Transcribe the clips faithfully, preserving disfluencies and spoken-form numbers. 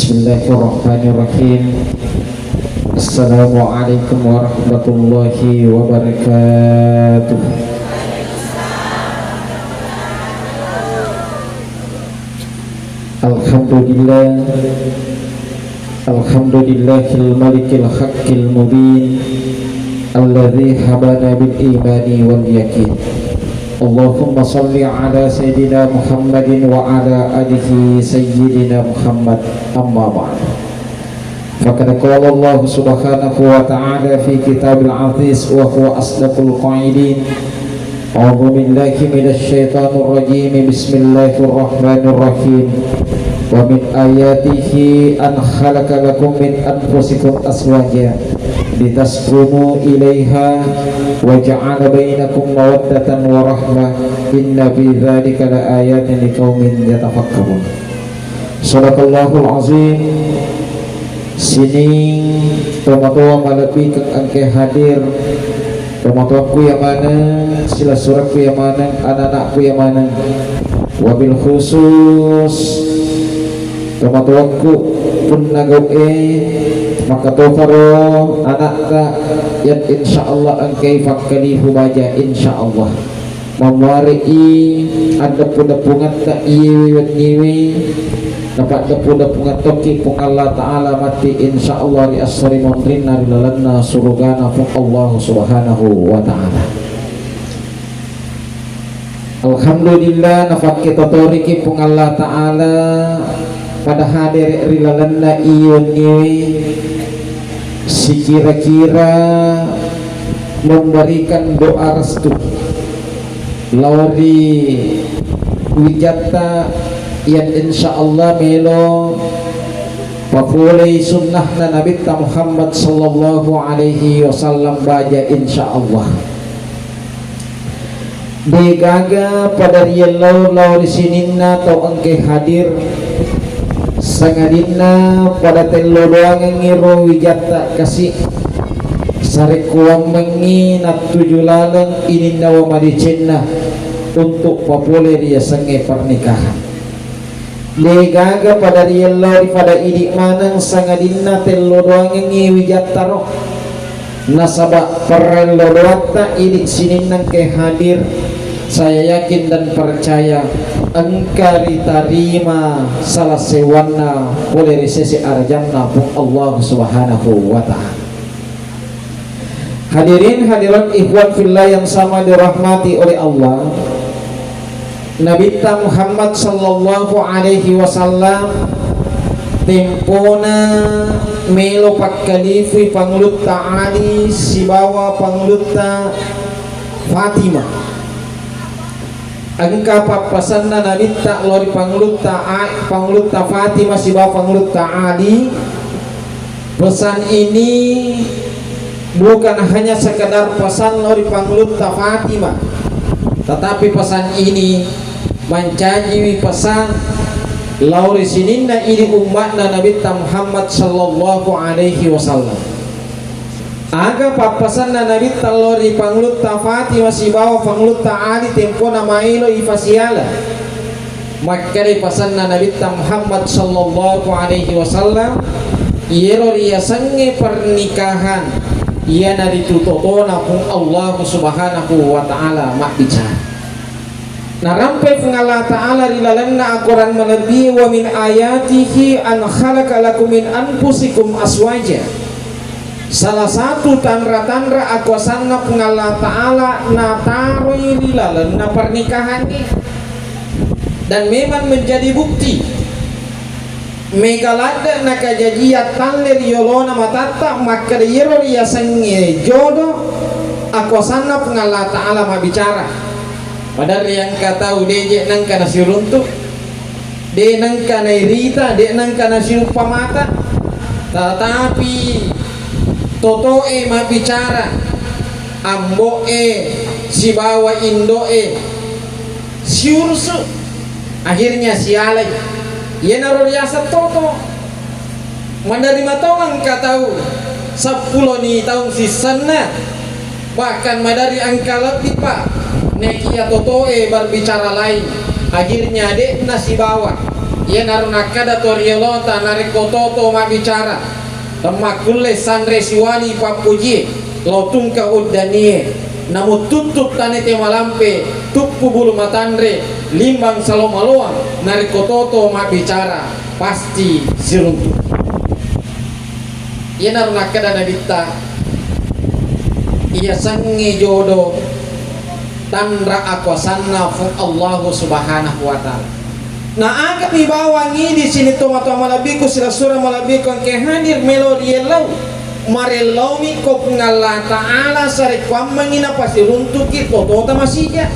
Bismillahirrahmanirrahim. Assalamualaikum warahmatullahi wabarakatuh. Alhamdulillah. Alhamdulillahil malikil haqqil mubin, alladzi habana bil imani wal yakin. Allahumma salli ala sayyidina Muhammadin wa ala alihi sayyidina Muhammad. Amma ba'd. Faqad qala Allah subhanahu wa ta'ala fi kitabil aziz wa huwa asdaqul qailin. A'udzu billahi minasy syaithanir rajim. Bismillahirrahmanirrahim. Wa min ayatihi an khalaqa lakum min anfusikum azwaja litaskunu ilaiha wa ja'ala bainakum mawaddatan wa rahmah. Inna fi dzalika laayatin liqaumin yatafakkarun. Sadaqallahul azim. Sining tomatoa malebbikeng engke hadir, tomatoakku iya maneng, silessurekku iya maneng, ananakku iya maneng. Wabil khusus tomatoakku punna gau'e makkatofaro anakta yang insyaallah engkai fakkalifu baja insyaallah. Mammuare'i addeppu-deppungetta iyewe wenniwe, napaddeppu-deppungeng tokki Puang Allah Ta'ala matti, insyaallah ri esso ri monrinna ri lalenna surugana Puang Allah Subhanahu wa Ta'ala. Alhamdulillah, napakketotoriki Puang Allah Ta'ala pada hadere ri lalenna iye wenniwe, sikira-kira memberikan doa restu lao ri wijatta yang insyaallah melo papolei sunnahna Nabitta Muhammad sallallahu alaihi wasallam baja insyaallah. Degaga pada riellau lao ri sininna tau engke hadir, sangadinna pada tello doangengngi ro wijatta kasi, sarekkuammengngi nattuju laleng ininnawa madecenna untuk papole riasengnge pernikahan. Degaga pada riellau ri pada idi maneng sangadinna tello doangengngi wijattaro. Nasaba parello doatta idi sininna engke hadir, saya yakin dan percaya engka ritarima salah sewanna pole ri sese arajanna Puang Allah Subhanahu wa Ta'ala. Hadirin hadirat ikhwan fillah yang sama dirahmati oleh Allah, Nabitta Muhammad sallallahu alaihi wasallam tempona melo pakkalifui Pangulutta Ali sibawa Pangulutta Fatimah. Engka pappasenna Nabitta lao ri Pangulutta A-, Pangulutta Fatimah sibawa Pangulutta Ali. Pesan ini bukan hanya sekedar pesan lao ri Pangulutta Fatimah, tetapi pesan ini mancajiwi pesan lao ri sininna idi umma'na Nabitta Muhammad sallallahu alaihi wasallam. Aga pappasenna Nabitta lao ri Pangulutta Fatimah sibawa Pangulutta Ali tempona maelo ifasiala? Makkedai pasanna Nabitta Muhammad sallallahu alaihi wasallam, iyero riasengnge pernikahan, iyanaritu totona Puang Allahu Subhanahu wa Ta'ala mabbicara. Narampe Puang Allah Ta'ala ri lalenna akorang malebbi, "Wa min ayatihi an khalaqa lakum min anfusikum azwaja." Salah satu tanra-tanra akuasanna Puang Allah Ta'ala nataroi ri lalenna pernikahangnge. Dan memang menjadi bukti. Mega ladde' nakajajiang talle ri yolona matatta, makkeda iyero riasengnge jodo, akuasanna Puang Allah Ta'ala mabbicara. Maderri engka tau deje nengka nasiruntu, de nengka nairita, de nengka nasiuppa mata, tatapi totoe mabbicara, ambo'e sibawa indo'e siurusu, akhirnya sialai. Iyanaro riaseng toto. Maderri matongeng engka tau seppulo ni taung sissenna, bahkan maderri engka lebbi, Pak. Nekia totoe berbicara lain, akhirnya de'na sibawa. Iyanaro nakkeda to riolota, narekko toto mabbicara, temmakkulle sanre siwali pappojie, lao tungka uddanie, namu tuttu tane te malampe, tuppu bulu matanre, limbang salo maloang, narekko toto mabbicara, pasti siruntu. Iyanaro nakkeda Nabitta, iyasengnge jodo tanra akuasanna Puang Allahu Subhanahu wa Ta'ala. Na aga mi bawang idi sining tomatoa malebbiku, silessureng malebbiku engkae hadir melo riellau, marellaumi ko Puang Allah Ta'ala sarekkuammengngi napasiruntuki totota masija.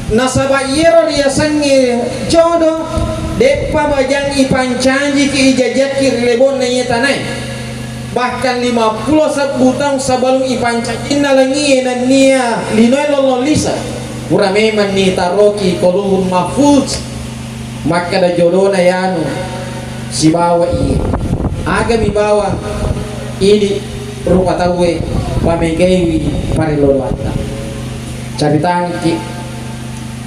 Nasaba iyaro riasengnge jodo, de'pa bajang ipancajiki ijajiakki ri lebo'na iye tanae. Bahkan lima puluh sebbu taung sebelum ipancajinna langie nennia linoe lollong lise, pura memenni taroki ko Lauhul Mahfuz. Makkeda jodona yanu sibawa iye. Aga mi bawang idi rupa tauwe pamegaiwi parellodoatta. Caritangki,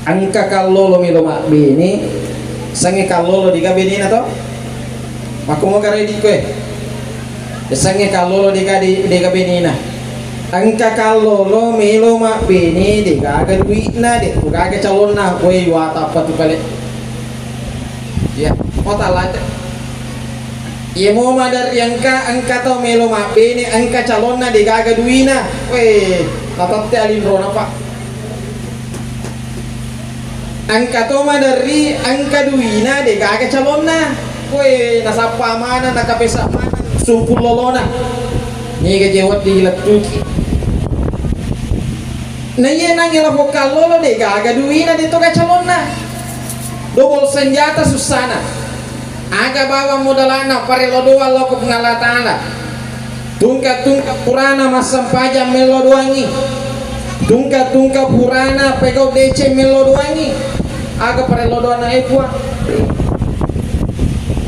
engka kallolo melo mabbene, sengnge kallolo dega benena to? Makkumoga redi koe? Sengnge kallolo dega di, dega benena. Engka kallolo melo mabbene, degaga dui'na, de, degaga calonna, koe watappa tu pale. Iya, kota late. Iya mo maderri engka, engka tau melo mabbene, engka calonna degaga duina. Weh, natette alinrona, Pak. Engka to maderri, engka duina degaga calonna. Weh, nasappa maneng, nakapesa maneng, sumpung lolona. Niga je wedding ilettuki. Na iya nangnge lapong kallolo, de gaga duina, de to ga calonna. Dobol senjata sussana. Aga bawang modalana parello doang lao ko Puang Allah Ta'ala. Tungka-tungka purana massempajang mello doangngi. Tungka-tungka purana pegau deceng mello doangngi. Aga parello doanna e Puang?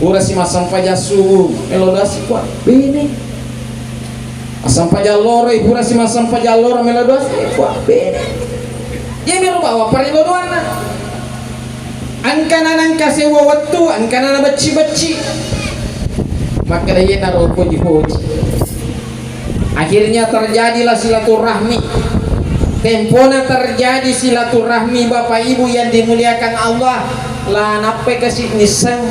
Pura si massempajang subuh mello doang si Puang. Bene. Massempajang loroi, pura si massempajang loro melo doang, eh, kuabbene. Iyanaro bawang parello doanna. Engkana nengka sewwa wettu, engkana nabecci-becci. Makkeda iyanaro poji-poji. Akhirnya terjadilah silaturahmi. Tempona terjadi silaturahmi, Bapak Ibu yang dimuliakan Allah, la nappai kasi nisseng,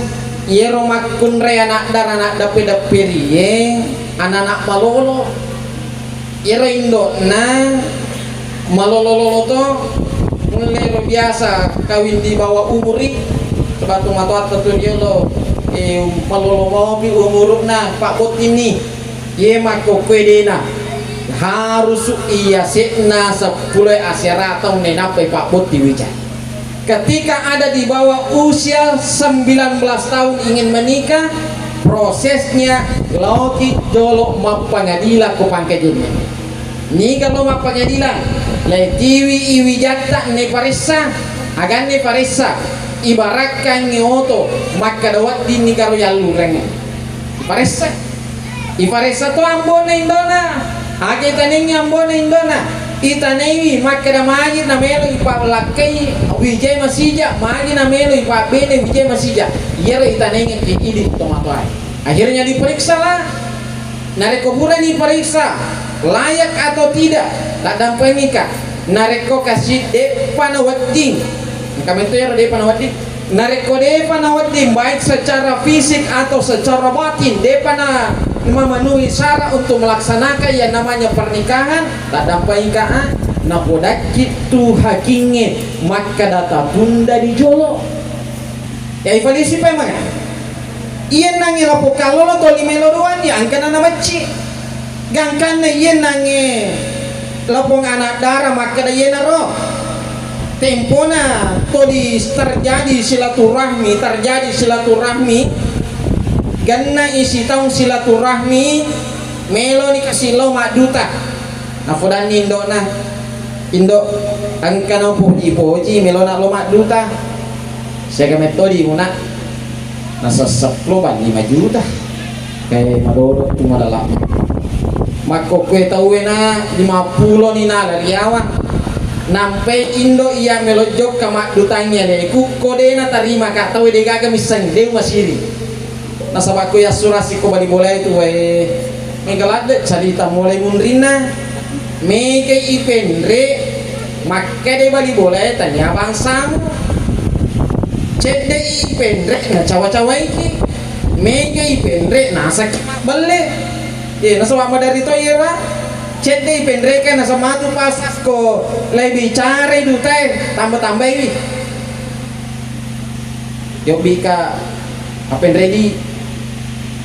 iyaro makkunrai anak dara, anak deppe-depperie, anana malolo. Iyaro indo'na malolo-lolo to, mulle ro biasa kawing di bawah umuri, sebab tu matoatta tu riolo, eh, malolo mopi umuru'na, pabbottinni. Iye makkokkoe dena, harus iyase'na seppulo asera taung nainappai pabbotti wija. Ketika ada di bawah usia sembilan belas tahun ingin menikah, prosesnya laoki jolo mappangadilang ko pangkajenna. Niga lo mappangadilang, laitiwi iwijatta ne paressa, aganne paressa, ibarakkangngi oto, makkeda wedding nigaro yallureng. Paressa. Iparessa to ambona indona. Aga itanengi ambona indona. Itanaiwi makkeda magi namelo ipallakkai wijai masija, magi namelo ipabbene wijai masija. Iyaro itanengi ki idi tomatoae. Akhirnya diperiksalah. Narekko purani pariksa layak atau tidak, taddampengika. Narekko kasi de'pa nawedding, engka metto iyaro de'pa nawedding. Narekko de'pa nawedding, baik secara fisik atau secara batin, de'pa na memenuhi syarat untuk melaksanakan yang namanya pernikahan, taddampengika, ah, napodakki tu hakingnge makkeda tatunda di jolo. Ya, ifalisi paimeng. Iya nangnge lapong kallolo toli melo doanni, engkana namecci. Gangkanna iya nangnge lapong anak dara makkeda iyanaro. Tempona toli terjadi silaturahmi, terjadi silaturahmi. Gennai sitaung silaturahmi, meloni kasi lao madduta. Nafodanni indo'na, "Indo, engkana upoji-poji melona lo madduta. Siaga metto di muna?" Nasesseplo ban lima juta. Eh, madodo tu madalama. Makkokkoe tauwe na lima pulo ni nala riawa. Nampai indo iya melo jokka maddutangngi aleku, ko de natarima ka tau de gaga missengngi, de masiri. Nasaba ko yassurasi ko bali bola itu wae, mega ladde carita mulai munrinna. Mega ipenre makkede bali bola e tania bangsamu. Cedde ipenre na cawa-cawaiki. Mega ipenre nasaki mabbelle. Ye, nasaba madari to iyera. Cedde ipenreka nasaba matu pas ko lai bicara dutae tambah-tambaiwi. Jobbika, mappenredi.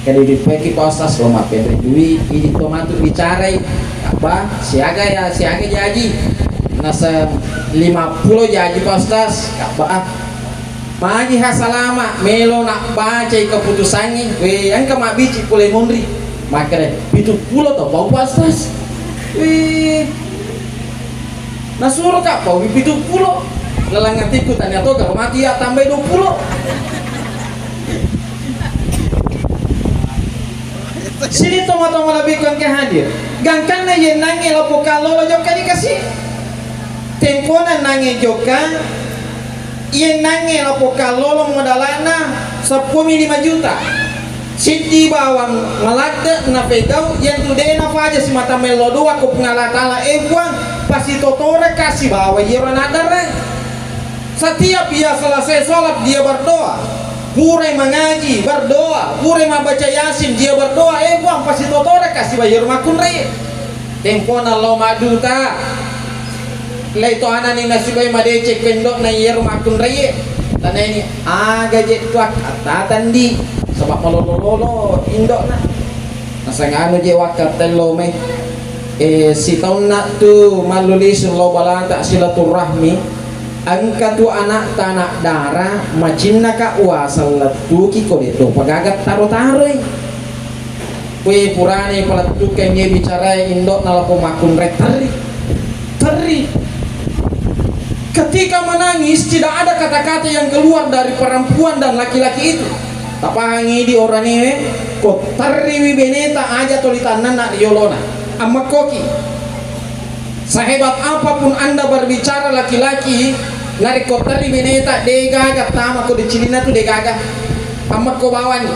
Kali dipaiki Pak Ustaz, lo mappenre dui, idi to matu bicarai. Apa? Siaga ya, siaga jaji. Nasa lima puluh jaji Pak Ustaz. Apa? Ah. Magi ha salama, melo nabbacai keputusangnge. We, engka mabbici pole monri. Makkeda, pitu pulo to, Pak Ustaz. We. Nasuro ka pauwi pitu pulo. Lalang atiku tania to garo mati ya tambai dua pulo. Sini toma-toma lebih kon ke hadir. Gangkanna ye nange lopo kallolo jokka dikasi. Tempona nange jokka. Iye nange lapong kallolo modalana seppulo mi lima juta. Siddi bawang maladde napegau, yentu de nafaja simata mello doa ko Puang Allah Taala, e Puang, pasitotoreka sibawa iyero naddare. Setiap ia selesai sholat dia berdoa. Pura mangaji berdoa, pura mabaca Yasin dia berdoa, e Puang, pasitotoreka sibawa iyero makkunrai. Tempona lao madduta. Lai to anani nasibai madeceng pendo'na iyaro makkunraie. Tanaini aga je tu akkattata ndi. Saba malolo-lolo indo'na. Nasanganu je wakkatta lo mai. E, sitaunna tu mallu lisu lao balata silaturahmi. Engka tu anakta anak dara macinnaka uaseng lettuki ko de to pagaga taro-taroi. Kui purani palettukeng e bicarae indo'na lapong makkunrai, terri. Terri. Ketika menangis, tidak ada kata-kata yang keluar dari perempuan dan laki-laki itu. Tapahangi di oraniwe, ko terriwi beneta aja toli tannanna riolona. Ammekkoki. Sehebat apapun Anda berbicara laki-laki, narekko terri beneta, degaga tama ko dicilinna tu degaga. Ammekko bawani.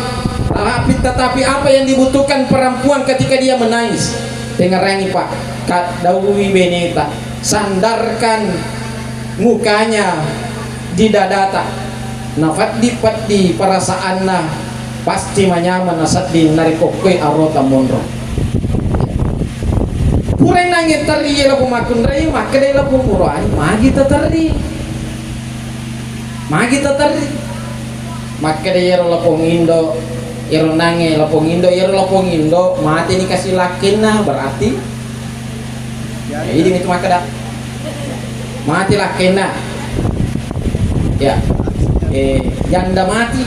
Tapi, tetapi apa yang dibutuhkan perempuan ketika dia menangis? Dengarangi, Pak. Kaddaui beneta. Sandarkan mukanya di dadata. Nafeddi-peddi perasaanna, pasti manyameng nasedding narekko koe arota monro. Pura nange terri lapong makkunrai, makkeda lapong muroani, magi taterri. Magi taterri. Makkeda iyaro lapong indo, iyaro nange lapong indo, iyaro lapong indo mate ni kasi lakkenna, berarti Ya, idi mitu makkeda. Mati lakkenna. Ya. Eh, janda mati.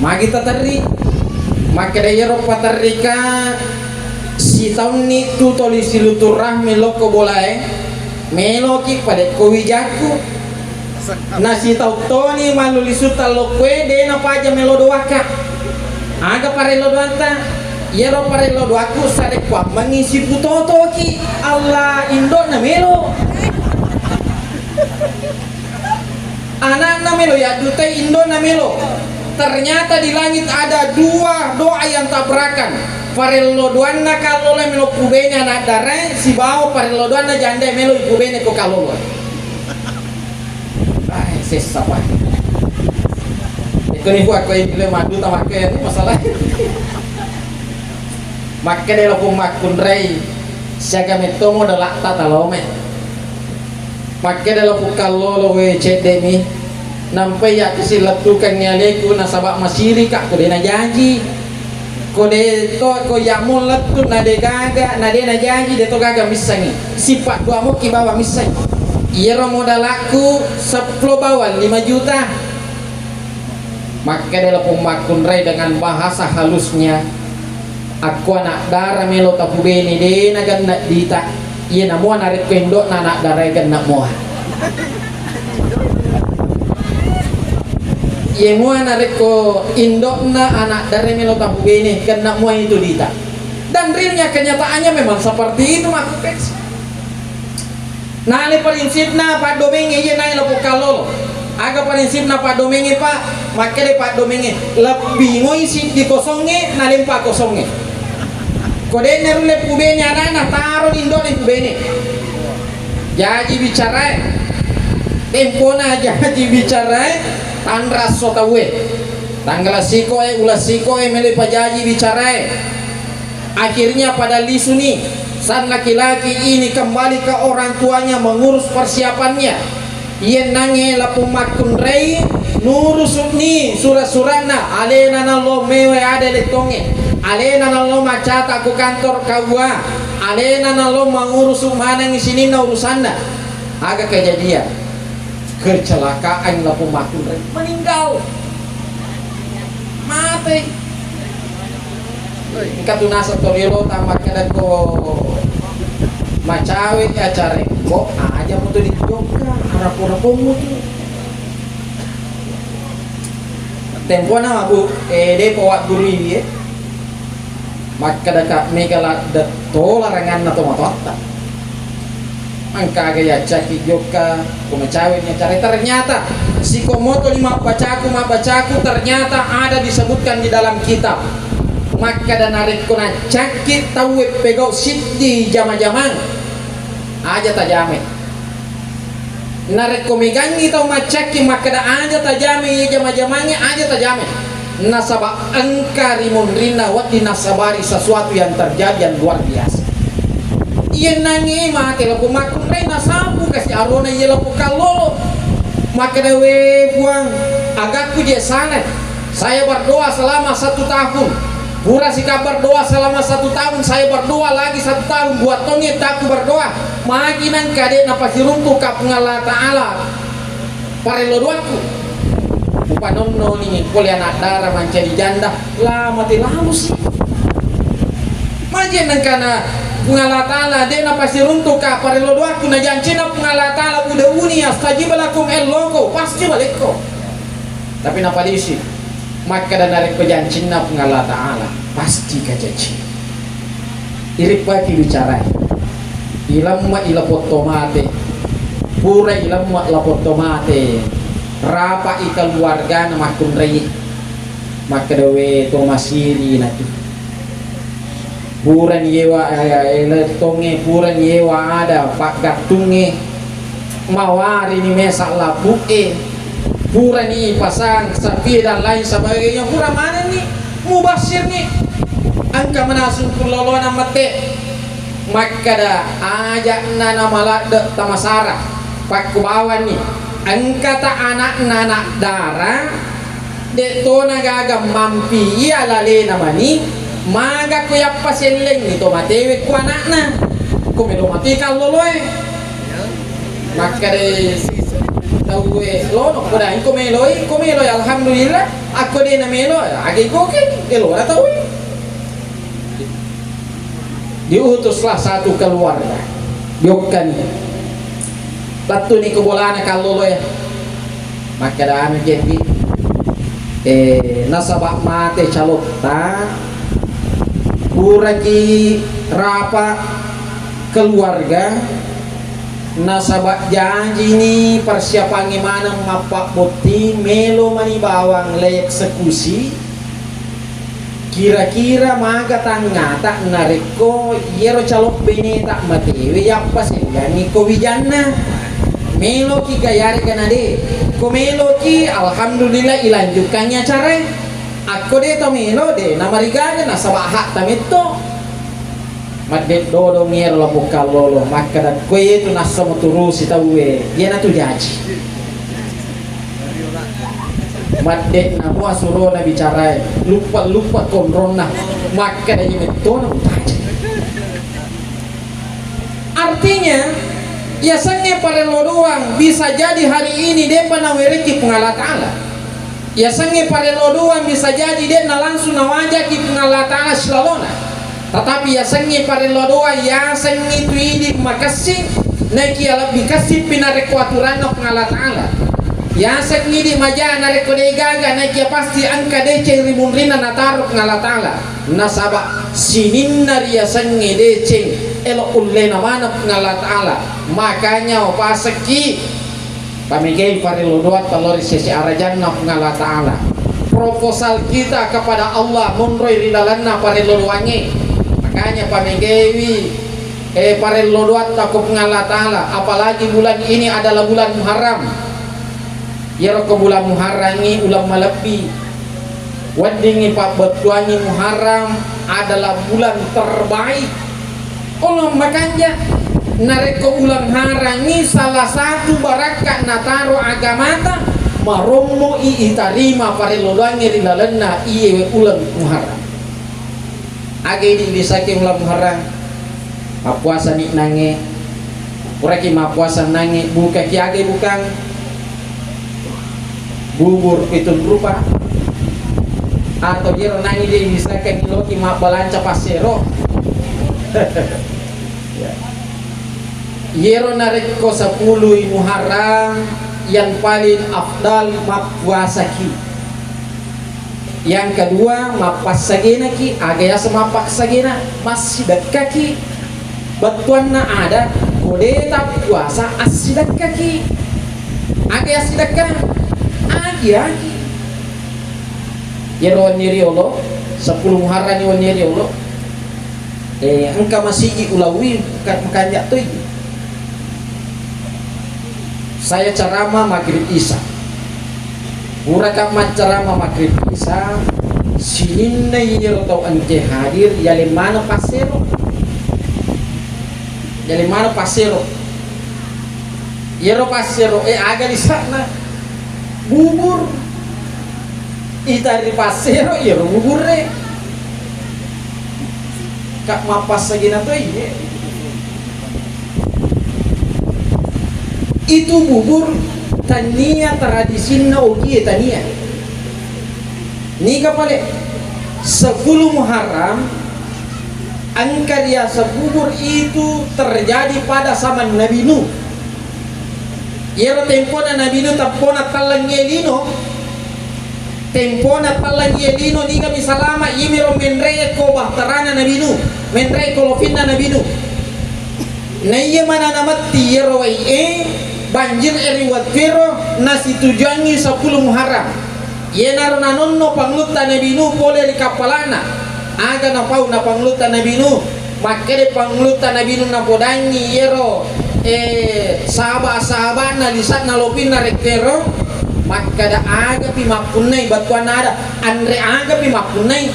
Magi taterri. Makkeda iyaro paterrika sitaunni tu toli silaturahmi lokko bolae. Meloki padekko wijakku. Nasitau toni mallulisutta lokkoe, de napaja melo doakka. Aga parello doanta? Iyaro parello doakku sarekkuammengngi siputotoki. Allah, indo'na melo. Anakna melo yaddutai, indo'na melo. Ternyata di langit ada dua doa yang tabrakan. Parello doanna kallolo melo pubene anak darae, sibawa parello doanna janda melo ipubene ko kallolo. Ai, sessa, Pak. Ikkoni, Pak, ko ile madduta makkeda masalah. Makkeda lapong makkunrai, siaga metto modalatta talome. Makkeda lapong kallolo, we, ceddemi. Nampai yakkasilettukengngi aleku nasaba masirika ko de najaji. Ko de to, ko yammu lettu na de gaga, na de najaji, de to gaga missengngi. Sipa dua mukki bawa misseng. Iyaro modalakku seppulo bawang lima juta. Makkeda lapong makkunrai dengan bahasa halusnya, akko anak dara melo tapubene de nagenna dita. Iye namua narekko indo'na anak darae genna mua. Iye mua narekko indo'na anak darae melo tapubene genna mua itu dita. Dan realnya, kenyataannya memang seperti itu, Mak. Nale prinsipna paddomengnge, iya nai lapong kallolo. Aga prinsipna paddomengnge, Pak? Makkeda paddomengnge, lebbingoi siddi kosongnge, nalempa kosongnge. Ko de'na rulle pubene anana, taro indo le pubene. Jaji bicarae. Tempona jaji bicarae, tanra esso tauwe. Tanggala sikoe, ula sikoe, mele pajaji bicarae. Akhirnya pada lisuni, sang laki-laki ini kembali ke orang tuanya mengurus persiapannya. Yennangnge lapong makkunrai, nurusuni sura-surana, alena nallo mewe ada lettongnge, alena nallo macata ko kantor K U A, alena nallo mangurusu maneng sininna urusanna. Aga kejadian? Kecelakaan lapong makkunrai, meninggal. Mate. Engka tu naseng to riolo ta makkeda ko macawe acara ko aja mutu dijokka, arapo-rapomu tu. Tempona, Bu, eh, depo wa guru ini, eh. Makkeda ka mega ladde to laranganna to matoatta. Engkaga yaccaki jokka, ko macawe ni acara. Ternyata, sikomoto lima bacaku, mabbacaku, ternyata ada disebutkan di dalam kitab. Makkeda narekko naccakki tauwe pegau siddi jama-jamang, aja tajame. Narekko megangngi tau maccakki makkeda aja tajame, iya jama-jamangnge aja tajame. Nasaba engka ri munrinna wedding nasabari sesuatu yang terjadi yang luar biasa. Iyennangnge mate lapong makkunrai, nasapu kasi arona iya lapong kallolo. Makkeda, "We Puang, agakku je salah. Saya berdoa selama satu tahun. Pura sika berdoa selama satu tahun, saya berdoa lagi satu tahun, dua tahun ya takku berdoa. Magi nangka de' napasiruntu ka Puang Allah Ta'ala parello doakku. Upanonnoni pole anak dara mancaji janda, la mate lalu si. Magi nangkana Puang Allah Ta'ala de' napasiruntu ka parello doakku, najancina Puang Allah Ta'ala, ud'uni astajib lakum, elloko pasti balekko." Tapi napalisi, makkeda narekko jancinna Puang Allah Ta'ala, pasti kajaji. Irippaki bicarai. Ilemma ilapong to mate. Pura ilemma lapong to mate. Rapai keluargana makkunrai. Makkeda we to masiri natu. Purani yewa, eh, eh, lettongnge, purani yewa ada paggattungnge, mawarini mesa lapu'e, purani ipasang sapi dan lain sebagainya, pura manenni, mubasirni, engka manasung kullolona mette, makkeda aja'na namaladde tamasara, pakkubawanni, engkata ana'na anak dara, De'tona gaga mampi iya lalena mani, maga ko yappa sellengngi to matewe ku ana'na. Ko melo mati kalloloe. Makkeda tauwe, "Lono, ko da engko meloi, ko meloi, alhamdulillah, akko de' na melo, age koke, elora tauwe." Diutuslah satu keluarga. Yokkani. Lattuni ko bolana kalloloe. Makkeda anu jepi, eh, nasaba mate calotta, puraki rapa keluarga, nasaba janjini persiapangnge maneng mappabbotting, melo mani bawang le eksekusi. Kira-kira maga tangngata narekko iyaro calong beneta matewe yappasellangngi ko wijanna? Meloki ga yarega na de? Ko meloki, alhamdulillah, ilanjukkangngi acarae. Akko de to melo, de namarigaga nasaba hakta metto. Madde'dodong iyaro lapong kallolo, makkeda, "Koe tu nassamo turusi tauwe, iyanatu jaji." Madde'na mua surona bicarae, luppa-luppa konronna, makkeda, "Iya mettona mutaja." Artinya, yasengnge parello doang bisa jadi hari ini de'pa nawerekki Puang Allah Ta'ala. Yasengnge parello doang bisa jadi de'na langsung nawajaki Puang Allah Ta'ala silalona. Tetapi yasengnge parello doang, yasengnge tu idi makessing, naekiya lebbi kessingpi narekko aturanna Puang Allah Ta'ala. Yasengnge idi maja narekko de'gaga, naekiya pasti engka deceng ri munrinna nataro Puang Allah Ta'ala. Nasaba sininna riyasengnge deceng elo ullena maneng Puang Allah Ta'ala. Makanya pasekki pamegai parello doatta lao ri sese arajanna Puang Allah Ta'ala. Proposal kita kepada Allah monroi ri lalenna parello doangnge. Makanya pamegaiwi, eh, parello doatta ko Puang Allah Ta'ala, apalagi bulan ini adalah bulan Muharram. Iyaro ko bulan Muharrangngi uleng malebbi. Weddingngi pabbettuangngi Muharram adalah bulan terbaik. Uleng makanja. Narekko uleng harangngi salah satu barakka nataro agamata, marommo'i itarima parello doangnge ri lalenna iyewe uleng Muharram. Aga idi' bisaki uleng Muharram? Mappuasani nangnge. Puraki mappuasa nangnge, bukaki aga bukang? Bubur pitung rupa. Atau iyaro nangnge de' bisakang iloki mabbalanca passero. Ya. Iyaro narekko sepuluh Muharram yang paling afdal mappuasaki. Yang kedua, mappassagenaki. Aga yaseng mappassagena? Massidekkaki. Bettuanna ada, ko de' tappuasa, assidekkaki. Aga yassidekka? Agi-agi. Iyaro wenni riolo, sepuluh Muharram ni wenni riolo. Eh, engka masigi ulauwi, ka-, makanja' toi. Saya ceramah maghrib isya. Puraka macceramah maghrib isya, sininna iyaro tau engke hadir, yaleng maneng passero. Yaleng maneng passero. Iyaro passero, eh, aga lisa'na? Bubur. Itari passero iyaro buburre. Ka' mappassagena toi, eh. Itu bubur tania tradisinna ogie, tania. Niga pale sepuluh Muharram engka riaseng bubur itu terjadi pada zaman Nabi Nuh. Iyaro tempona Nabi Nuh, tempona tellengnge lino, tempona tellengnge lino, nigami salama, iyamiro menre'e ko bahtarana Nabi Nuh, menre'e ko lofinna Nabi Nuh. Na iya manana matti iyaro wai'e, banjir e ri wettuero nasitujuangngi sepuluh Muharram. Iyanaro nanonno pangulutta Nabi Nuh pole ri kappalana. Aga napau na pangulutta Nabi Nuh? Makkeda pangulutta Nabi Nuh napodangngi iyaro, eh, sahaba-sahaba'na, lisa'na, lopinna rekkero, makkeda, "Agapi mappunnai?" Bettuanna ada, "Anre agapi mappunnai?"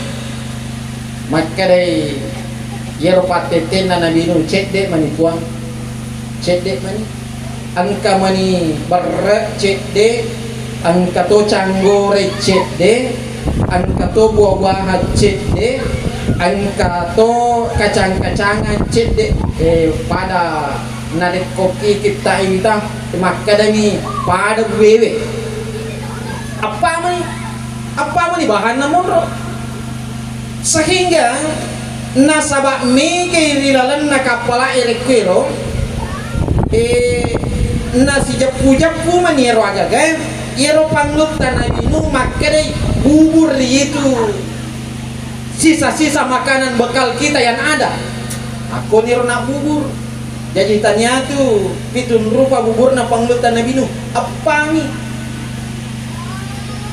Makkedai iyaro pattettenna Nabi Nuh, "Cedde' mani, Puang. Cedde' mani." Engka mani berre' cedde', engka to canggore' cedde', engka to buah-buahan cedde', engka to kacang-kacangan cedde'. Eh, pada narekko kikitta' iwita, makkedami pada buwewe. Appamani, appamani bahanna monro. Sehingga nasaba' megai ri lalenna kappala'e rekkuero, eh, nasijeppu-jeppu mani ero agaga, iyaro pangulutta Nabi Nuh makkedai, "Bubur ritu sisa-sisa makanan bekal kita yang ada." Akkoniro nabbubur. Jaji taniatu pitung rupa buburna pangulutta Nabi Nuh. Appami.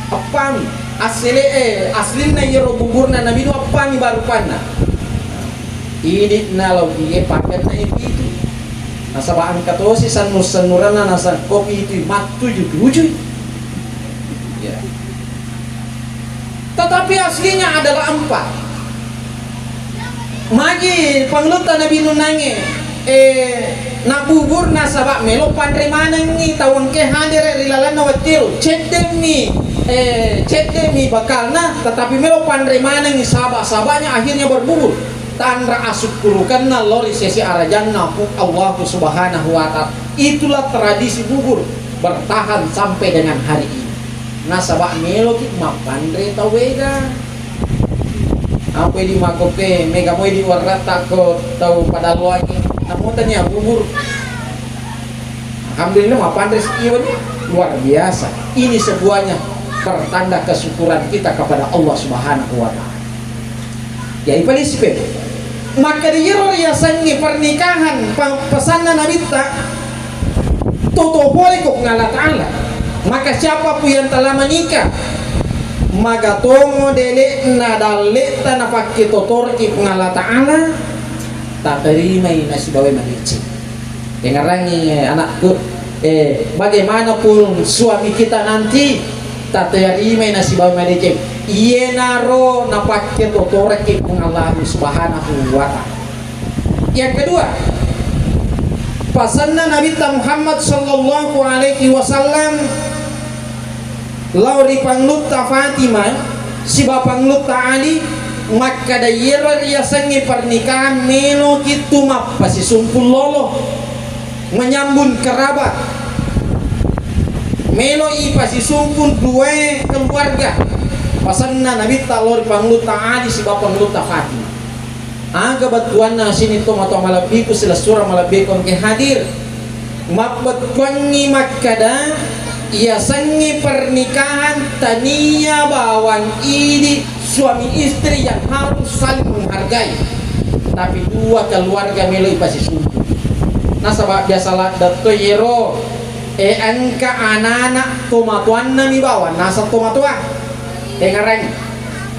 Appami. Assele-, eh, aslinna iyaro buburna Nabi Nuh appami barupanna. Idi'na lao iye pakenna e pitu. Nasaba' engka tosi sennu-sennuranna nasakko pitu mattuju-tujui. Ya. Tetapi aslinya adalah empat. Magi pangulutta Nabi Nuh nangnge, eh, nabbubur nasaba' melo panre manengngi tau engke hadere ri lalenna wettuero. Cedde'mi, eh, cedde'mi bekalna, tetapi melo panre manengngi saba'-saba'nya akhirnya berbubur. Tanra asukkurukenna lao ri sese arajanna Puang Allahu Subhanahu wa Ta'ala. Itulah tradisi bubur bertahan sampai dengan hari ini. Nasaba' meloki mappanre tau ega. Apa idi' makkoke, mega moi di warratta ko tau padalloangi. Namo tania bubur. Alhamdulillah, mappanre sikiwani luar biasa. Ini sebuahnya pertanda kesyukuran kita kepada Allah Subhanahu wa Ta'ala. Ya, ipalisi pe. Makkeda iyaro riasengnge pernikahan pa-, pesanna Nabitta, toto poleko Puang Allah Ta'ala. Maka siapapun yang telah menikah, maga tongo dele'na dalle'ta napakketotoreki Puang Allah Ta'ala, taterimai nasibawai madeceng. Dengarangi anakku, eh, bagaimanapun suami kita nanti, taterimai nasibawai madeceng. Iyenaro napakketotoreki Puang Allah Subhanahu wa Ta'ala. Yang kedua, pasanna Nabitta Muhammad sallallahu alaihi wasallam lao ri Panglutta Fatimah siba Panglutta Ali, makkeda iyero riasengnge pernikahan meloki tu mappasisumpung lolo, menyambung kerabat, melo ipasisumpung duae keluarga. Pasanna Nabitta lao ri Panglutta Ali siba Panglutta Fatimah. Aga bettuanna sining tomatoa malebbiku, silessureng malebbiku engke hadir? Mabbettuangngi makkeda, iyasengnge pernikahan tania bawang idi suami istri yang harus saling menghargai, tapi dua keluarga melo ipasisumpung. Nasaba biasa ladde to iyero, e, engka anana tomatoanna mi bawang naseng tomatoa. Dengarangi.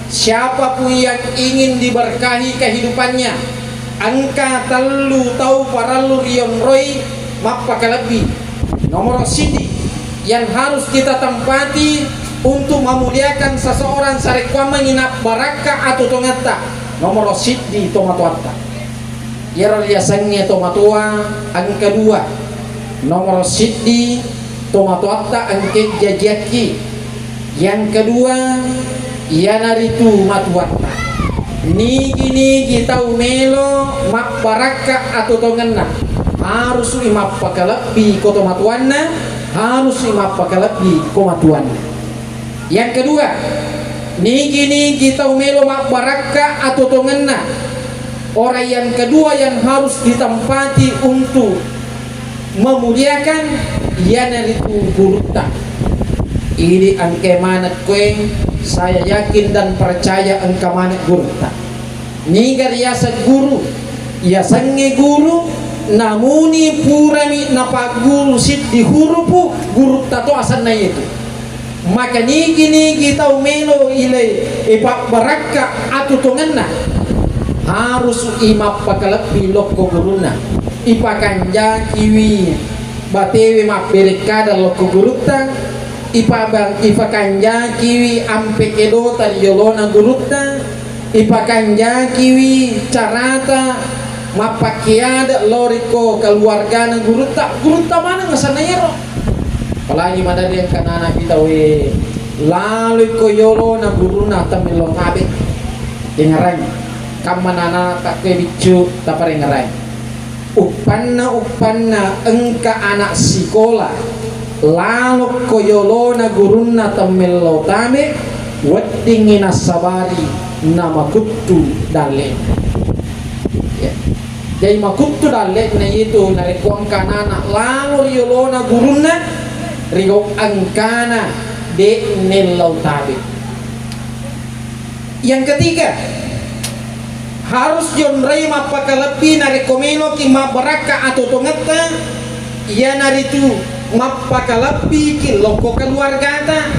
Siapapun yang ingin diberkahi kehidupannya, engka tellu tau parellu rionroi mappakalebbi. Nomoro siddi, yang harus kita tempati untuk memuliakan seseorang sarekkuammengngi nabbarakka atau tongetta. Nomoro siddi tomatoatta. Iyaro riasengnge tomatoa engka dua. Nomoro siddi, tomatoatta engke jajiakki. Yang kedua, iyanaritu matuatta. Nigi-nigi tau melo mabbarakka atutongenna, harusui mappakalebbi ko tomatoanna, harusui mappakalebbi ko matuanna. Yang kedua, nigi-nigi tau melo mabbarakka atutongenna, orang yang kedua yang harus ditempati untuk memuliakan, iyanaritu gurutta. Idi engka maneng koe, saya yakin dan percaya engka maneng gurutta. Niga riaseng guru? Yasengnge guru, namuni purami napagguru siddi hurupu, gurutta to asenna yetu. Maka nigi-nigi tau melo ile ipabbarakka atutongenna, harus i mappakalebbi lokko gurunna. Ipakanjakiwi batewe mabberekkada lokko gurutta, ipabang-, ipakanjakiwi ampe kedota ri yolona gurutta, ipakanjakiwi carata mappakkeade lao ri ko keluargana gurutta, gurutta maneng asenna yero. Apalagi madade engka nana pita we laloi ko yolona gurunna temmello tabe. Dengarangi, kamma nana takkoe biccu taparengerai. Uppanna-uppanna engka anak sikola lalokko yolona gurunna temmello tabe, weddingngi nassabari namakuttu dalle'na. Ya. Jadi makuttu dalle'na itu narekko engka anak lalo ri yolona gurunna, rigau engkana de' nellau tabe. Yang ketiga, harus jonroi mappakalebbi narekko meloki mabbarakka atau tongetta, iyanaritu mappakalebbiki lokko keluargata,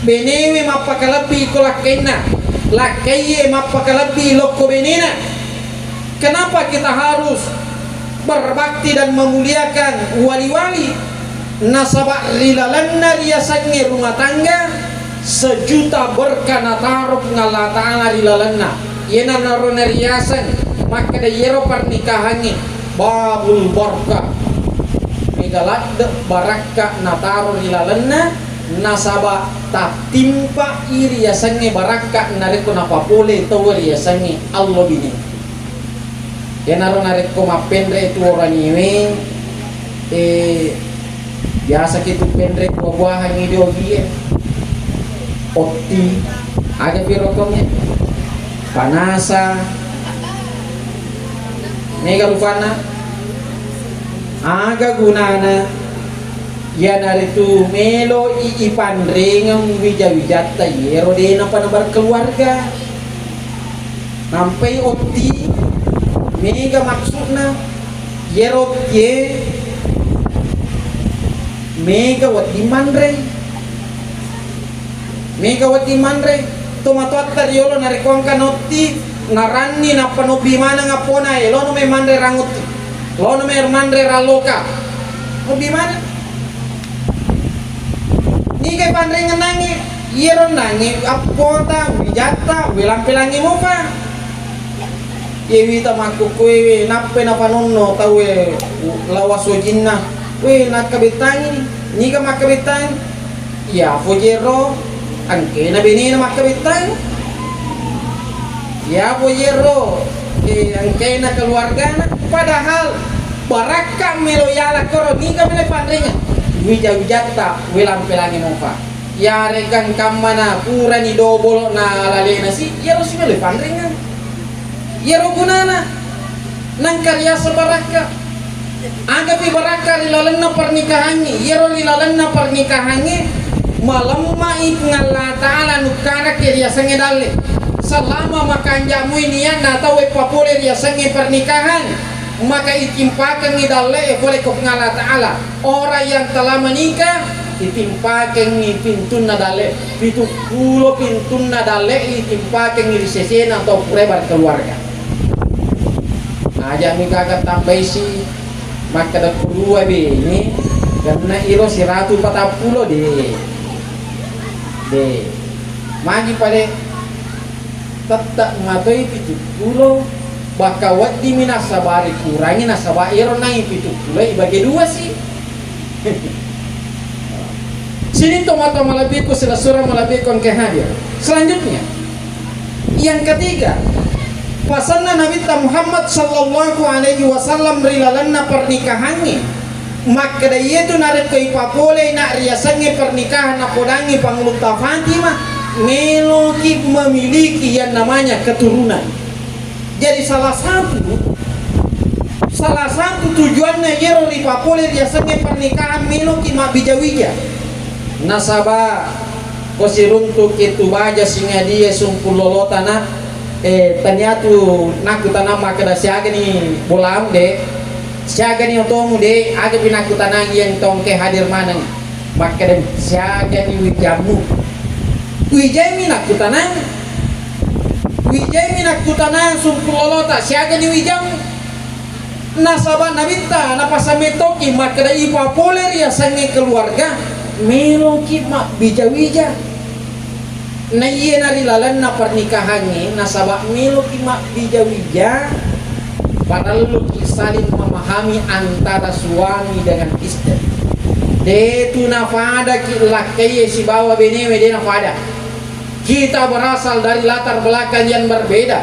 benewe mappakalebbi ko lakkainna, lakkaiye mappakalebbi lokko benena. Kenapa kita harus berbakti dan memuliakan wali-wali? Nasaba ri lalenna riasengnge rumah tangga, sejuta berkah nataro Puang Allah Ta'ala ri lalenna. Iyanaro nariaseng makkeda iyero pernikahangnge babul barkah. Mega ladde barakka nataro ri lalenna, nasaba tattimpa i riasengnge barakka narekko napapole tau riasengnge allo bine. Iyanaro narekko mappenre tu oraniwe, eh, biasa ki tu penre buah-buahan idi ogie. Otti, aga pi rokongnge? Panasa. Mega rupanna? Aga gunana? Iyanaritu melo i ipanrengeng wija-wijatta iyero de napa naberkeluarga. Nampai otti, Mega maksudna, iyaro tie mega wedding manre. Mega wedding manre. Tomatoatta riolo narekko engka notti naranni nappa nobbi maneng appona, e, lono mai manre rangutti. Lono mai manre ralloka. Nobbi maneng. Niga panrengeng nange? Iyaro nange appota, wijatta, welampe langi mopa. Iye wita makkukkuewe, nappai napanonno tauwe lawa sojinna. We, nakkabettangi, niga makkabettangi? Iya fojero, engkena benena makkabettangi. Iya fojero, eh, engkena keluargana. Padahal barakka melo yala koro, niga melo panrengeng? Wija-wijatta, welampe langi mopa. Yaregga engkammana purani dobolo na lalena si, iyaro si melo panrengeng. Iyaro gunana nangka riaseng barakka. Agapi barakka ri lalenna pernikahangnge? Iyaro ri lalenna pernikahangnge, malemma'i Puang Allah Ta'ala nukkaraki riasengnge dalle. Selama makanja'mui niatna tauwe papole riasengnge pernikahan, maka itimpakengngi dalle'e pole ko Puang Allah Ta'ala. Orang yang telah menikah, itimpakengngi pintunna dalle, pitu pulo pintunna dalle itimpakengngi ri sesena tau purae berkeluarga. Aja'mi gaga tambaisi makkeda ku dua bene, genna iro siratu patappulo de. De. Magi pale tette' matoi pitu pulo, bakka weddimi nasaba rikurangi, nasaba ero nai pitu pulo ibage dua si. Sining tomatoa malebbiku, silessureng malebbiku engka hadir. Selanjutnya, yang ketiga, pasanna Nabitta Muhammad sallallahu alaihi wasallam ri lalenna pernikahangnge, makkeda, iyetu narekko ipapolei na riasengnge pernikahan napodangngi Pangulutta Fatimah, meloki memiliki yang namanya keturunan. Jadi salah satu, salah satu tujuanna iyaro ripapole riasengnge pernikahan, meloki mabbija-wija. Nasaba ko siruntuki tu baja singadie sungkullolota na, eh, taniatu nakkutana makkeda, siagani bolamu de, siagani otomu de, agapi nakkutanang iyeng tongke hadir maneng. Makkeda, siagani wijammu? Wijaimi nakkutanang. Wijaimi nakkutanang sungkullolota, siagani wijammu? Nasaba Nabitta napasamettoki makkeda, ipapole riasengnge keluarga, meloki mabbija-wija. Naiye na ri lalenna pernikahangnge, nasaba meloki mabbija-wija, parelluki saling memahami antara suami dengan istri. De tu nafadaki lakkaiye sibawa benewe, de nafada. Kita berasal dari latar belakang yang berbeda.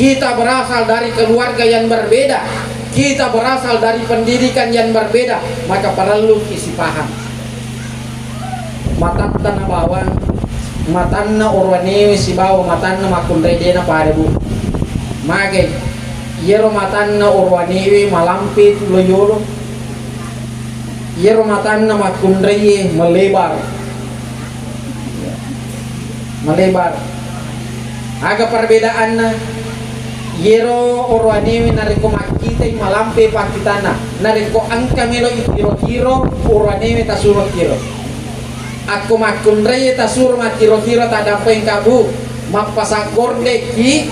Kita berasal dari keluarga yang berbeda. Kita berasal dari pendidikan yang berbeda. Maka parelluki sipaham. Matatta na bawang, matanna orowanewe sibawa matanna makkunrai de napada, Bu. Magai, iyaro matanna orowanewe malampe tu lo yolo. Iyaro matanna makkunraie malebar. Malebar. Aga perbedaanna? Iyaro orowanewe narekko makkitai malampe pakkitanna. Narekko engka melo itiro-tiro, orowanewe tasuro tiro. Akko makkunraie tasuro mattiro-tiro, taddampengka, Bu. Mappasaggordekki,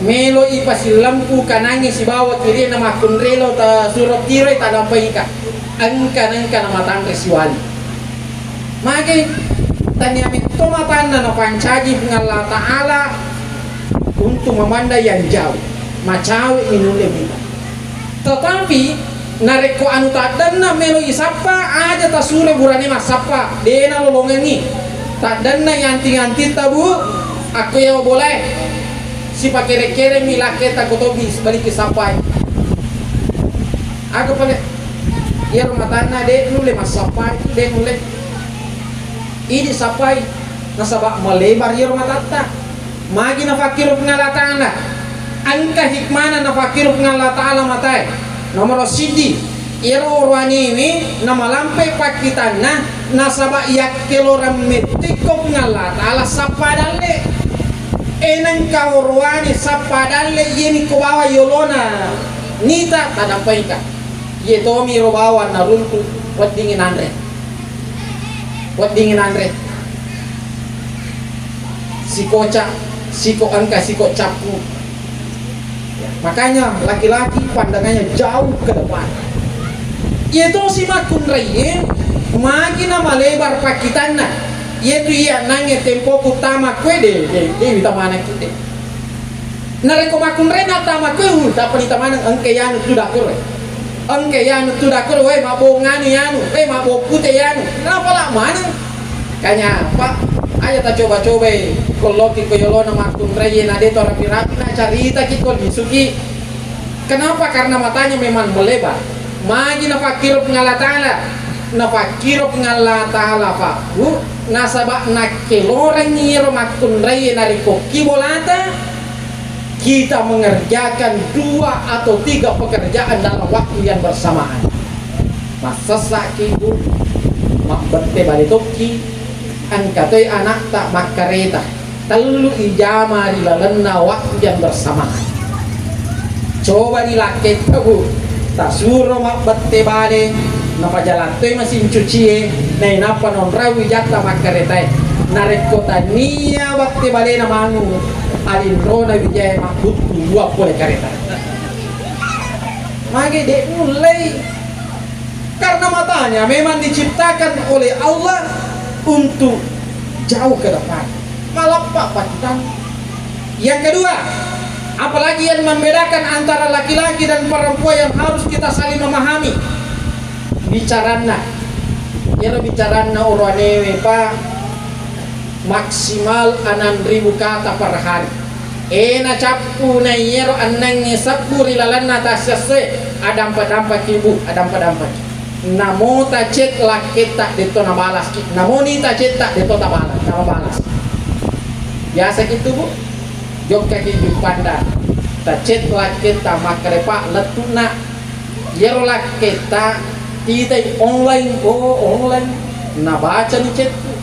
melo ipasillempu kanangnge sibawa kirie na makkunrai lo tasuro tiroi, taddampengka. Engka nengka namatanre siwali. Mage, tania metto matanna napancaji Puang Allah Ta'ala untuk memandang yang jauh. Macawe minulle mita. Tetapi, narekko anu taddanna melo isappa, aja tasuro burane massappa, de nalolongengi. Taddanna yanting-yantitta, Bu, akko yawa bolae. Sipakere-keremi lakketa ko tobi sibalikki sappai. Aga pale? Iyaro matanna de nulle massappai, de nulle. Idi sappai, nasaba malebar iyaro matatta. Magi nafakkiro Puang Allah Ta'ala? Engka hikmana nafakkiro Puang Allah Ta'ala matae. Nomoro siddi, iyaro orowanewe namalampe pakkitanna, nasaba yakkelorang mettikko Puang Allah Ta'ala sappa dalle. Eneng ka orowane sappa dalle, iyeni ko bawa yolona nita tadampaika. Iye tomi ro bawang naruntu weddingi nanre. Weddingi nanre. Sikoca, siko engka siko cappu. Makanya laki-laki pandangannya jauh ke depan. Iye tosi makkunraie, magi na malebar pakkitanna. Iyetu iya nangnge tempoku tama kue de, de, de wita maneng kite. Narekko makkunraina tama kue, uh, tappa ni tamaneng engka yanu tu dakkur. Engka yanu tu dakkur, we mabong anu yanu, we mabong pute yanu. Kenapa la maneng? Kanyapa? Aja tacoba-cobai, ko loki ko yolona makkunraie na de to rapi-rapi na caritaki ko lisuki. Kenapa? Karena matanya memang melebar. Magi nafakkiro Puang Allah Ta'ala? Nafakkiro Puang Allah Ta'ala, Pak, Bu, nasaba nakkelorengngi iyaro makkunraie narekko ki bolata, kita mengerjakan dua atau tiga pekerjaan dalam waktu yang bersamaan. Massessaki, Bu, mabbette bale tokki, engka toi anakta makkareta, tellu ijama ri lalenna waktu yang bersamaan. Coba ni lakketta, Bu, tasuro mabbette bale, napajalang toi mesin cucie, nainappa nonrau ijatta makkaretae. Narekko tania bette balena manu, alinrona wijae mabbuttu dua pole kareta. Mage de' nullei. Karena matanya memang diciptakan oleh Allah untuk jauh ke depan. Malappa pakitan. Yang kedua, apalagi yang membedakan antara laki-laki dan perempuan yang harus kita saling memahami, bicaranna. Iyaro bicaranna orowanewe, Pak, maksimal enam ribu kata per hari. E, nacappu na iyaro ennengnge sebbu ri lalenna tassesse, adampa-dampaki, Bu, adampa-dampaki. Namo tacet lakketta detto nabalaski, namo ni tacetta detto tabala-, nabalas. Biasa kitu, Bu. Jokkaki juppanda. Tacet lakketta makkare, Pak, lettu'na. Iyaro lakketta titai online, oh, online. Nabacani chatku.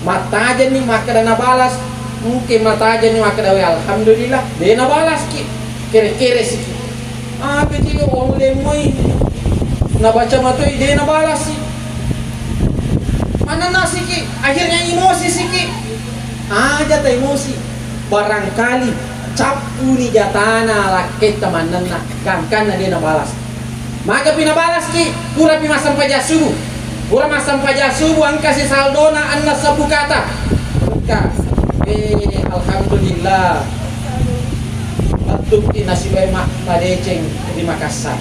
Mattajanni makkeda nabalas. Mungkin mattajanni makkeda, "We, alhamdulillah, de nabalaski." Kere-kere siki. Apa ji online moi? Nabaca matoi de nabalasi. Manenna siki, akhirnya emosi siki. Aja ta emosi. Barangkali cappuni jatana lakketta mannenna, gangkanna de nabalas. Magapi nabalaski? Purapi massempajang subuh. Pura massempajang subuh, engkasi saldona enneng sebbu kata. Engka. Eh, alhamdulillah. Lettuki nasibai ma-, madeceng ri Makassar.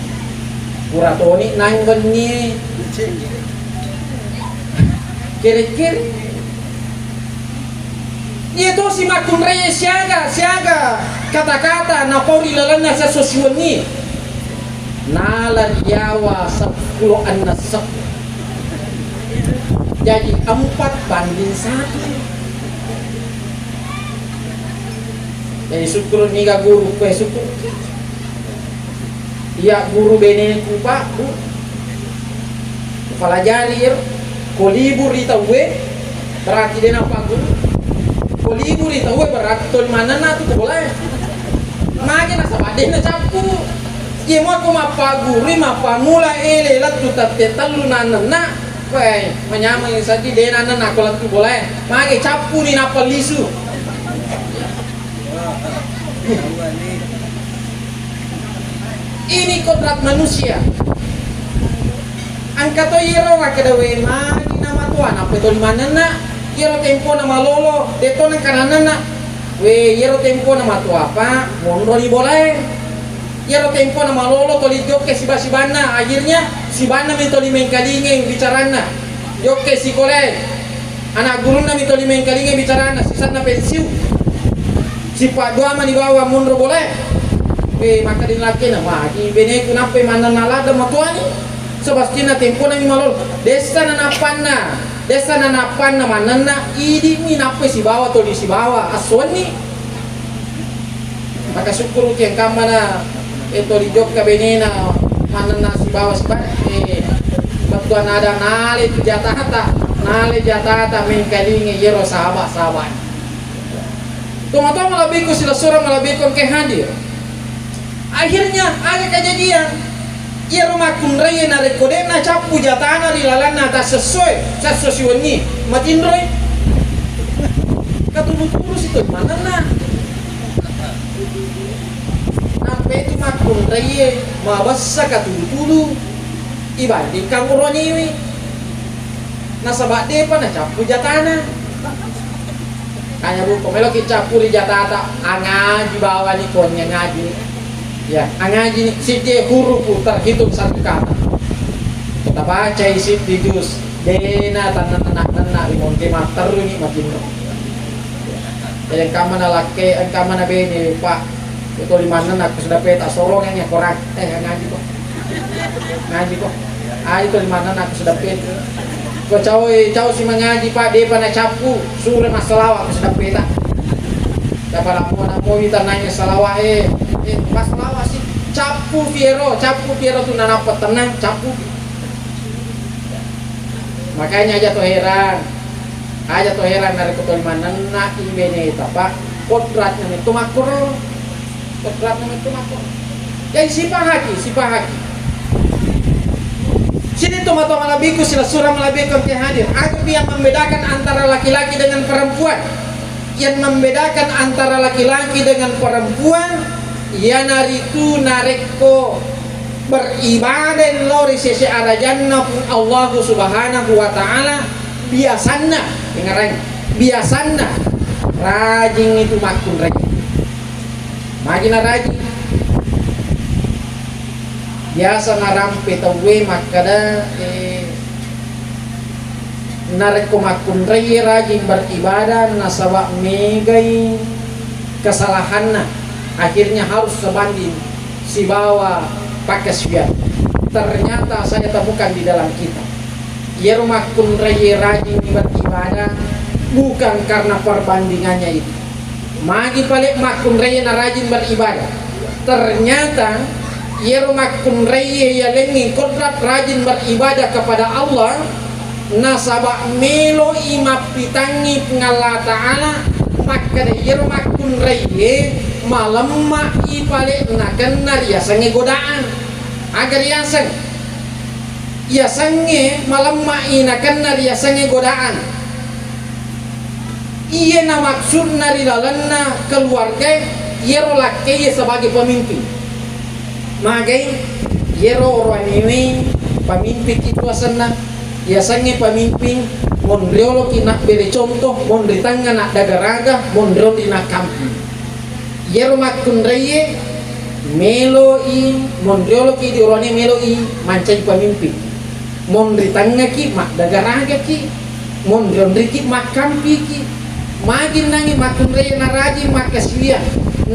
Pura toni nang wenni. Kere-kere. Iya tosi makkunraie siaga, siaga kata-kata napau ri lalenna siesso siwenni. Nala riawa seppulo enneng seppulo. Jadi empat banding satu. Jadi syukur niga guru kue syukur. Iya guru beneku, Pak, Bu. Palajari ero. Ko libur ri tauwe, berarti de napagguru. Ko libur ri tauwe, berarti toli manenna tu ko bolae. Mage nasaba de nacappu. Iya muako mappaggurui, mappamula ele lettu tette tellu nanenna. Weh, manyameng seddi de nanenna ko lettu bolae. Mage cappuni nappa lisu. Ini kodrat manusia. Engka to iyaro makkeda, "We, magi namatoa, nappa toli manenna, iyaro tempona malolo, de to nengka nanenna." We, iyaro tempona matoa, Pak, monroni bolae. Iyaro tempona malolo toli jokke siba-sibanna, akhirnya sibanna mi toli mengkalingai bicaranna. Jokke sikolae. Anak gurunna mi toli mengkalingai bicaranna, sisenna pensiun. Sipaddua mani bawang monro bolae. Eh, makkeda lakkena, "Magi beneku nappai manenna ladde matoani." Sebastina tempona mi malolo. Dessa nanappanna, dessa nanappanna manenna, idi mi nappai sibawa toli sibawa. Assuwenni. Maka sukkuruki engkammana, eh, toli jokka benena manenna sibawa sibawa, eh, bettuanna ada nale tu jatata, nale jatata mengkalingai iyaro sahaba-sahabana. Tomatoa malebbiku silessureng malebbiku engkae hadir. Akhirnya, aga kejadian? Iyaro makkunraie narekko de' nacappu jatana ri lalenna tassessoe, sesso siwenni, matinroi. Katulu-tulu si toli mannenna. Nampai tu makkunraie mabessa katulu-tulu ibandingkang uraniwi. Nasaba de'pa nacappu jatana. Kanya buko, meloki cappu ri jatata, angaji bawani, konya ngaji. Ya, angaji ni, siddi hurufu terhitung satu kata. Tabacai siddi juz, de'na tanenna-nenna ri monte matterru ni matinro. Jadi engkamana lakke, engkamana bene, Pak. Itu limanna aku sudah peta sorong yang kurang. Eh, ngaji kok. Ngaji kok. Ah, itu limanna aku sudah peta. Ko cau, cau si mengaji, Pak, de'pa nacappu, sure massalawa aku sudah peta. Dapat aku anak mau kita nanya salawa, eh, eh, pas salawa si cappu piero, cappu piero tu nanapa tenang, cappu. Makanya aja to heran. Aja to heran narekko toli mannenna i beneta, Pak. Kodratna metto makkoro. Kodratna metto makkoro. Jadi sipahaki, sipahaki. Sini tomatoa malebbiku, silessureng malebbiku engkae hadir. Apa yang membedakan antara laki-laki dengan perempuan? Yang membedakan antara laki-laki dengan perempuan, iyanaritu narekko beribadah lao ri sese arajanna Puang Allahu Subhanahu wa Ta'ala, biasanna, dengerangi, biasanna rajing itu makkunrai. Magi narajing? Biasa narampe tauwe makkada, eh, narekko makkunraie rajing beribadah, nasaba megai kesalahanna, akhirnya harus sebanding sibawa pakkasiwiang. Ternyata saya temukan di dalam kitab, iyaro makkunraie rajing beribadah bukan karena perbandingannya itu. Magi pale makkunraie narajin beribadah. Ternyata iyaro makkunraie yalengngi kodrat rajin beribadah kepada Allah, nasaba meloi mappitangngi Puang Allah Ta'ala, makkeda iyaro makkunraie malemma'i pale nakenna riasengnge godaan. Aga riaseng? Yasengnge malemma'i nakenna riasengnge godaan. Iye namaksudna ri lalenna keluargae, iyaro lakkaie sebagai pemimpin. Magai, iyaro oroanewe pemimpinki tu asenna. Yasengnge pemimpin, monrioloki nabbere contoh, monri tengnga naddagaraga, monri-onri nakkampi. Iyaro makkunraie meloi, monrioloki idi oroane meloi mancaji pamimpin. Monri tengngaki, maddagaragaki, monri-onriki, makkampiki. Magi nangi makkunraie narajing makkasiwiang,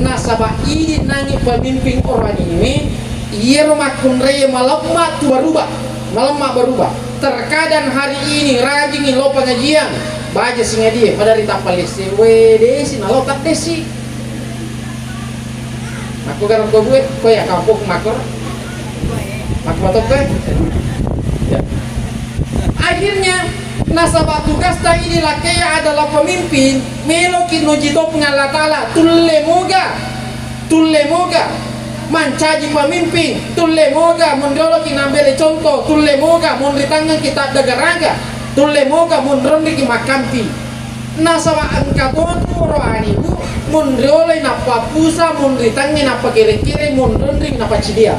nasaba idi nangi pamimpin oroanewe, iyaro makkunraie malemma tu berubah, malemma berubah. Terkadang hari ini rajingi lo pengajian, baja singadie, pada ri tappa lesse, we, desi nalo taddesi. Makko garo ko bue, ko ya kampung makor. Makko to ko. Ya. Akhirnya, nasaba tugasta idi lakkaie adalah pemimpin, meloki noji to Puang Allah Ta'ala, tulle moga, tulle moga mancaji pemimpin, tulle moga monrioloki nambere contoh, tulle moga monri tengngaki taddagaraga, tulle moga monri-onriki makkampi. Nasaba engka totu oroane bu, monrioloi nappa pusa, monri tengnge nappa kere-kere, monri-onri nappa cidia.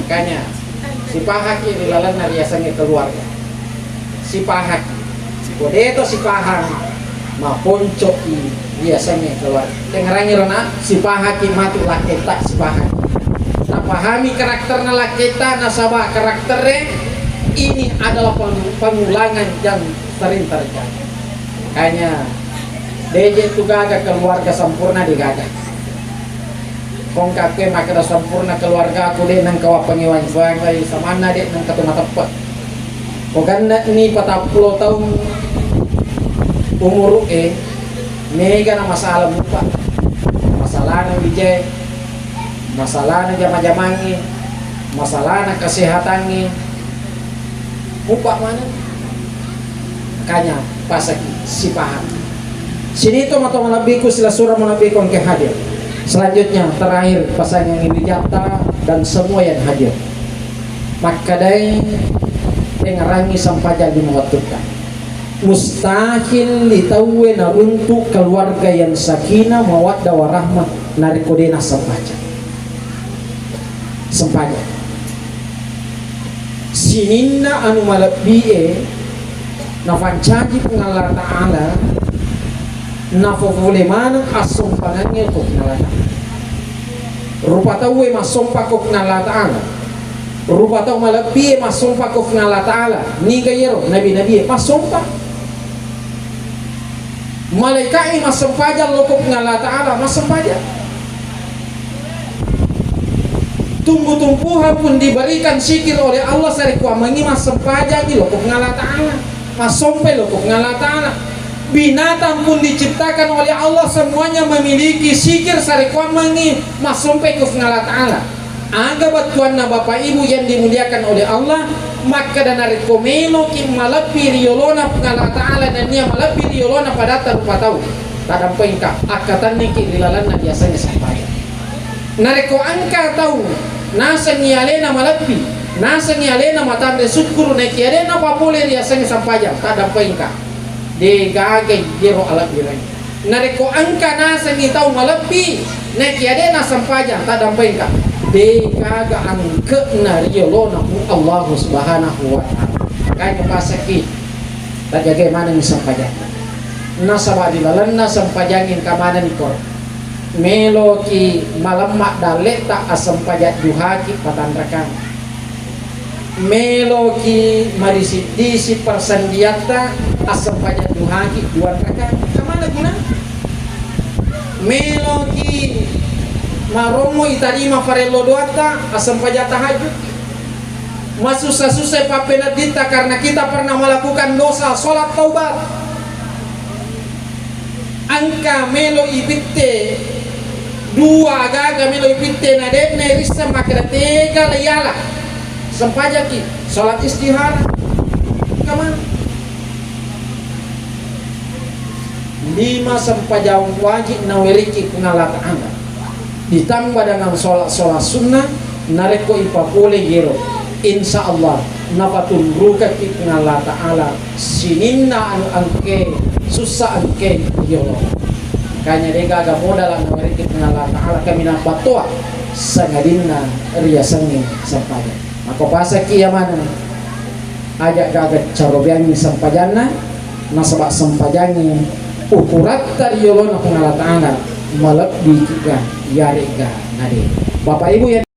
Makanya, sipahaki ri lalenna riasengnge keluarga. Sipahaki. Ko deto sipahang, maponco'i riasengnge keluarga. Dengerangi rona, sipahaki matu lakketta, sipahaki. Napahami karakterna lakketta, nasaba karakterre ini adalah peng-, pengulangan yang sering terjadi. Makanya, deje tu gaga keluarga sempurna, degaga. Kongka ke makkeda sempurna keluargaku, de nengka wappangewang-wangkai, samanna de nengka tu mateppe. Ko genne ni patappulo taung umuru e, mega na masalah mupa. Masalahna wije, masalahna jama-jamangnge, masalahna kesehatangnge. Mupa maneng. Makanya, Pasaki, sipaham. Sini to mato malebbiku, sila sura malebbiku engke hadir. Selanjutnya, terakhir, pasangan wijatta dan semua yang hadir. Makkadai, dengarangi sempajang lima wattutta. Mustahil li tauwe naruntu keluarga yang sakinah, mawaddah, warahmah, narekko de nassempajang. Sempajang. Sininna anu malebbi'e nafancaji Puang Allah Ta'ala, nafofole maneng assompangengnge ko Puang Allah Ta'ala. Rupa tauwe massompa ko Puang Allah Ta'ala. Rupa tau malebbi'e massompa ko Puang Allah Ta'ala. Niga iyaro nabi-nabie massompa. Malaika'e massempajang loko Puang Allah Ta'ala, massempajang. Tumbuh-tumbuhan pun diberikan zikir oleh Allah, sarekkuammengngi massempajangi loko Puang Allah Ta'ala, massompai loko Puang Allah Ta'ala. Binatang pun diciptakan oleh Allah, semuanya memiliki zikir, sarekkuammengngi massompai ko Puang Allah Ta'ala. Aga bettuanna Bapak Ibu yang dimuliakan oleh Allah, makkeda narekko meloki malebbi ri yolona Puang Allah Ta'ala nennia malebbi ri yolona padatta rupa tau, taddampengka, akkatanniki ri lalenna riasengnge sempajang. Narekko engka tau nasengngi alena malebbi, nasengngi alena matanre sukkuru, naekiya de napapole riasengnge sempajang, taddampengka. Degaga iyero alebbirengnge. Narekko engka nasengngi tau malebbi, naekiya de nassempajang, taddampengka. Degaga angke'na ri yolona Puang Allahu Subhanahu wa Ta'ala. Makanya pasakki, tajagai manengngi sempajang. Nasaba ri lalenna sempajang engka manenni koro. Meloki malemma dalle'ta, assempajang duhaki patanrakang. Meloki marisi-disi persendiatta, assempajang duhaki duanrakang. Kemana guna? Meloki marommo itarima farello doatta, assempajang tahajud. Masussa-sussa pappenedditta karena kita pernah melakukan dosa, sholat taubat. Engka melo ipitte dua, aga-aga melo ipitte na de'na irisseng, makkeda tega la iala. Sempajaki, sholat istihara. Kemana? Lima sempajang wajib naweriki Puang Allah Ta'ala. Ditambah dengan sholat-sholat sunnah, narekko ipapole yero, insya Allah napatunrukaki Puang Allah Ta'ala sininna anu engke sussa engke yolo. Makanya degaga modal naweriki Puang Allah Ta'ala kaminang battoa sangadinna riasengnge sempajang. Mako pasakki iya maneng. Aja gaga carobeangngi sempajanna, nasaba sempajangnge ukuratta ri yolona Puang Allah Ta'ala malebbi ga yarega nade. Bapak Ibu yang